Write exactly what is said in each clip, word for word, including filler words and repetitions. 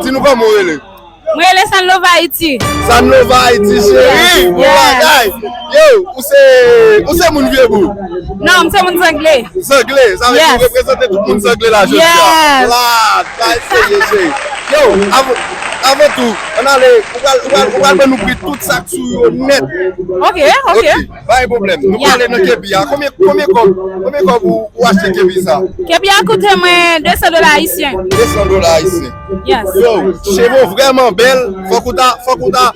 Di nou kòman w rele? Mwen rele Sanlova Haiti. Sanlova Haiti, cheri, bon bagay. Yo, ou se, ou se moun Vyebou? Non, m se moun Zangle. Zangle, sa vle di ou reprezante tout moun Zangle la jodi a. La, bay serye, cheri. Yo, avan, avan tou, ann ale, ou pral, ou pral, ou pral ban nou pri tout sa k sou yo nèt. Ok, ok. Pa gen pwoblèm. Nou prale nan kepi a. Konbyen, konbyen kòb, konbyen kòb ou, ou achte kepi sa? Kepi a koute mwen de san dola ayisyen. De san dola ayisyen. Yes. Yo, cheve w vrèman bèl. Fòk ou ta, fòk ou ta.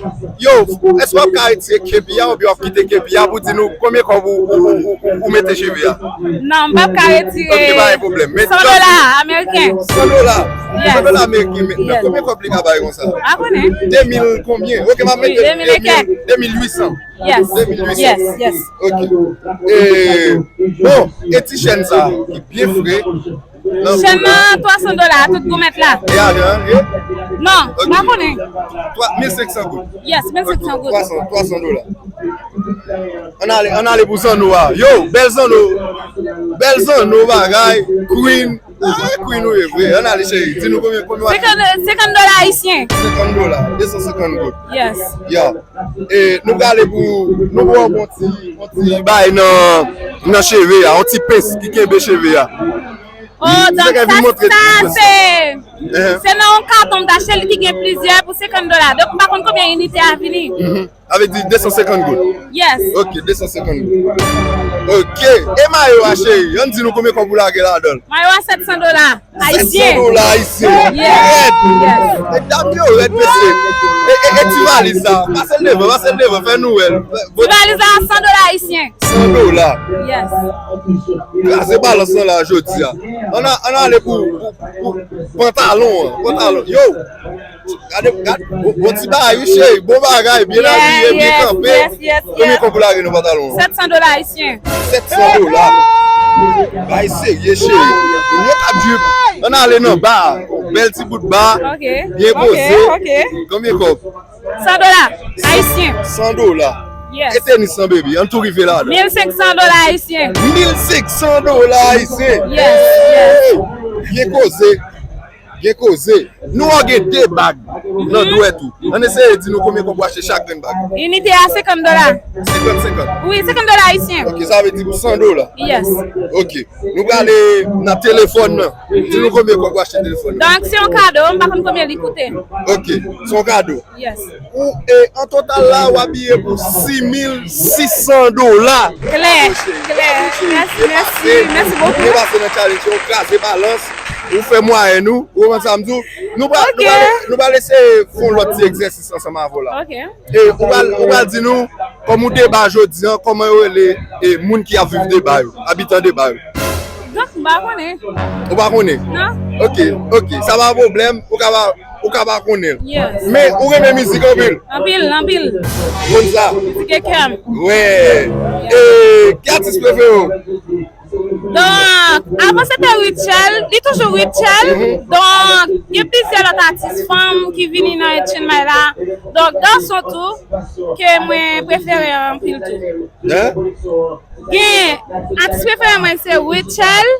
Yo, èske w ap ka retire kepi a oubyen w ap kite kepi a pou di nou konbyen kòb ou, ou, ou, ou, ou mete cheve a? Non, m p ap ka retire. Ok, pa gen pwoblèm. San dola ameriken. San dola. Yes. San dola ameriken. Men konbyen kòb li ka bay konsa? A konnen. De mil konbyen? Ok, m ap mete de mil, de mil uit san. Yes. De mil uit san. Yes, yes. Ok. E, bon, e ti chèn sa ki byen fre. Chèn nan twa san dola, tout goumèt la. E ajan an, ye? Non, m pa konnen. Twa, mil senk san goud. Yes, mil senk san goud. Twa san, twa san dola. Ann ale, ann ale pou zanno a. Yo, bèl zanno. Bèl zanno, bagay, Queen. Ah, Queen ou ye vre. Ann ale, cheri. Di nou konbyen, konbyen w achte? Senkant, senkant dola ayisyen. Senkant dola, de san senkant goud. Yes. Ya. E nou prale pou, nou pran yon ti, yon ti bagay nan, nan cheve a, yon ti pens ki kenbe cheve a. Oh, donk sa, sa se, se nan yon katon m t achte li ki gen plizyè pou senkant dola. Donk m pa konn konbyen inite a vini. Sa vle di de san senkant goud. Yes. Ok, de san senkant goud. Ok. E mayo a, cheri, ann di nou konbyen kòb ou lage ladan l? Mayo a sèt san dola ayisyen. Sèt san dola ayisyen. Yes. Rèd. Yes. E dam yo rèd, mesye. E, e, e ti valiz sa. Pase l devan, pase l devan, fè nou wè l. Ti valiz la, san dola ayisyen. San dola. Yes. Kraze balans lan la jodi a. Ann a, ann ale pou, pou, pou pantalon an. Pantalon. Yo. Gade, gade, bon, bon ti bagay, wi, cheri. Bon bagay, byen abiye, byen kanpe. Yes, yes, yes. Konbyen kòb ou lage nan pantalon an? Sèt san dola ayisyen. Sèt san dola. Bagay serye, cheri. Moun yo ka drip. Ann ale nan ba. Bèl ti bout ba. Ok. Byen poze. Ok, ok. Konbyen kòb? San dola ayisyen. San dola. Yes. E tenis lan, baby. Ann tou rive la. Mil senk san dola ayisyen. Mil senk san dola ayisyen. Yes, yes. Byen koze. Gen koze. Nou wè w gen de bag nan dwèt ou. Ann eseye di nou konbyen kòb w achte chak grenn bag. Inite a senkant dola. Senkant, senkant. Wi, senkant dola ayisyen. Ok, sa vle di pou san dola. Yes. Ok. Nou prale nan telefòn nan. Di nou konbyen kòb w achte telefòn nan. Donk, se yon kado, m pa konn konbyen li koute. Ok, se yon kado. Yes. Ou, e, an total la, w abiye pou sis mil sis san dola. Klè, klè. Mèsi, mèsi, mèsi bokou. Byen pase nan challenge, ou kraze balans, ou fè mwayèn ou, ou konprann sa m di w? Nou pral, nou pral, nou pral eseye fè yon lòt ti egzèsis ansanm avè w la. Ok. E ou pral, ou pral di nou, kòm ou deba jodi an, kòman yo rele, e, moun ki ap viv deba yo, abitan deba yo? Donk, m pa konnen. Ou pa konnen? Non. Ok, ok. Sa pa pwoblèm. Ou ka pa, ou ka pa konnen l. Yes. Men, ou renmen mizik anpil? Anpil, anpil. Konn sa? Mizik e kè m. Wè. E, ki atis prefere w? Donk, avan se te Rutshelle, li toujou Rutshelle. Donk, gen plizyè lòt atis fanm ki vini nan Etchenn May la. Donk, gason tou, ke mwen prefere anpil tou. Hein? Gen, atis prefere mwen se Rutshelle.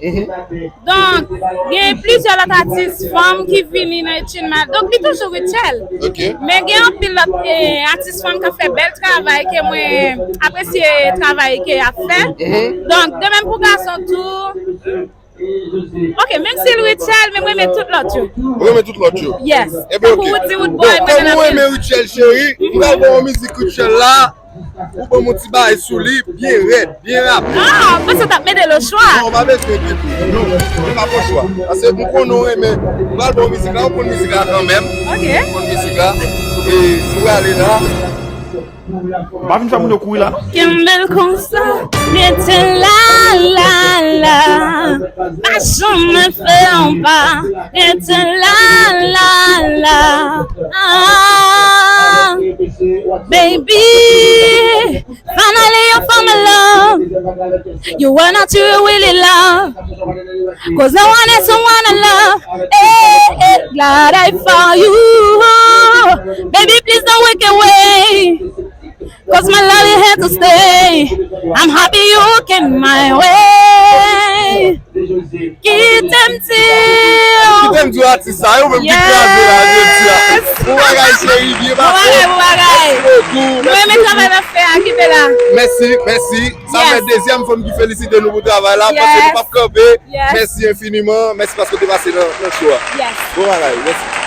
Donk, gen plizyè lòt atis fanm ki vini nan Etchenn May. Donk, li toujou Rutshelle. Ok. Men gen anpil lòt, eh, atis fanm k ap fè bèl travay ke mwen apresye travay ke y ap fè. Donk, de menm pou gason tou. Ok, menm si l Rutshelle, men mwen renmen tout lòt yo. Ou renmen tout lòt yo? Yes. Ebyen, ok. Tankou Woody Woodboy, mwen renmen anpil. Bon, kòm ou renmen Rutshelle, cheri, m pral ba w yon mizik Rutshelle la. Ou ban m yon ti bagay sou li, byen rèd, byen rapid. Ah, mwen panse w t ap mete l o chwa. Non, w pa bezwen gen tou. Non, se pa o chwa. Paske m konnen w renmen. M pral ba w mizik la, ou konn mizik la kanmenm. Ok. Ou konn mizik la. E nou prale la. M pa vin fè moun yo kouri la. Kenbe l konsa, rete la, la, la. Pa janm fè yon pa, rete la, la, la. Ah, baby, finally you found my love. You are not you really love. 'Cause no one else wanna love. Eh, eh, glad I found you. Baby, please don't walk away. 'Cause my love is here to stay. I'm happy you came my way. Kite m di w. Kite m di w atis sa, yo menm ki kraze la, yo di Cheri, byen pase. Bon bagay, bon bagay. Mèsi bokou. Nou renmen travay n ap fè a, kenbe la. Mèsi, mèsi. Sa fè dezyèm fanm ki felisite nou pou travay la, paske nou p ap kanpe. Mèsi enfiniman. Mèsi paske w te pase nan, nan show a. Bon bagay, mèsi.